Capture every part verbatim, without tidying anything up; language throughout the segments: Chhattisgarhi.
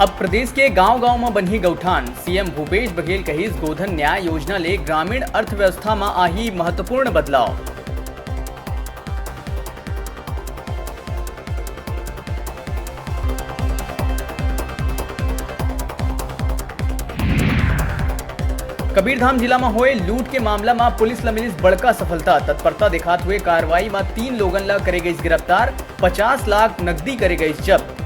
अब प्रदेश के गांव-गांव म बनही गौठान। सीएम भूपेश बघेल कहिस, गोधन न्याय योजना ले ग्रामीण अर्थव्यवस्था म आही महत्वपूर्ण बदलाव। कबीरधाम जिला म होए लूट के मामला म पुलिस ल मिलिस बड़का सफलता। तत्परता दिखात हुए कार्रवाई म तीन लोगन ल करे गइस गिरफ्तार, पचास लाख नकदी करे गइस जब्त।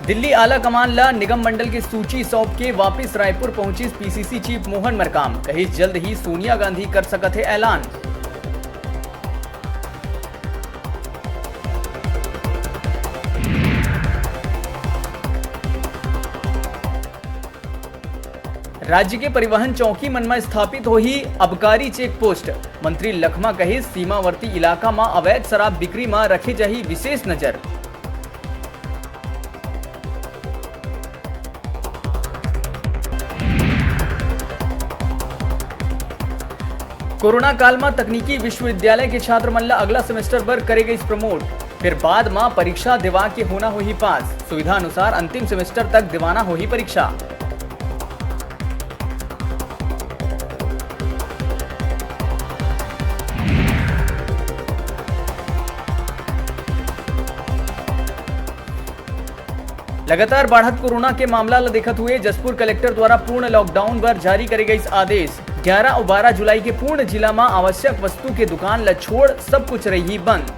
दिल्ली आला कमान ल निगम मंडल के सूची सौंप के वापिस रायपुर पहुंचिस पीसीसी चीफ मोहन मरकाम। कहिस, जल्द ही सोनिया गांधी कर सकत हे ऐलान। राज्य के परिवहन चौकी मन म स्थापित होही आबकारी चेक पोस्ट। मंत्री लखमा कहिस, सीमावर्ती इलाका म अवैध शराब बिक्री म रखे जाही विशेष नजर। कोरोना काल म तकनीकी विश्वविद्यालय के छात्र मन ल अगला सेमेस्टर बर करे गइस प्रमोट, फेर बाद म परीक्षा देवा के होना होही पास। सुविधा अनुसार अंतिम सेमेस्टर तक देवाना होही परीक्षा। लगातार बाढ़त कोरोना के मामला ल देखत हुए जशपुर कलेक्टर द्वारा पूर्ण लॉकडाउन बर जारी करे गइस आदेश। ग्यारह अउ बारह जुलाई के पूर्ण जिला म आवश्यक वस्तु के दुकान ल छोड़ सब कुछ रही बंद।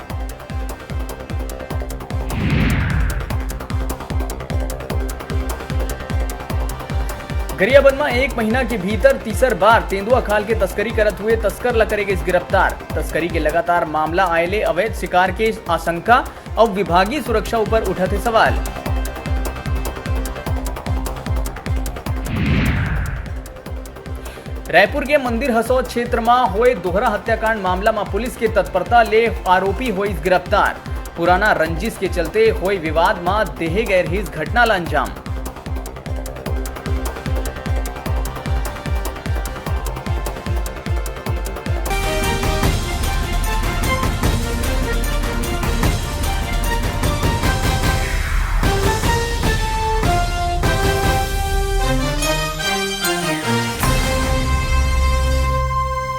गरियाबंद म एक महीना के भीतर तीसर बार तेंदुआ खाल के तस्करी करत हुए तस्कर ल करे गइस गिरफ्तार। तस्करी के लगातार मामला आए ले अवैध शिकार के आशंका अउ विभागीय सुरक्षा ऊपर उठत हे सवाल। रायपुर के मंदिर हसौद क्षेत्र म होए दोहरा हत्याकांड मामला म पुलिस के तत्परता ले आरोपी होइस गिरफ्तार। पुराना रंजिश के चलते होए विवाद म देहे गए रहिस घटना ल अंजाम।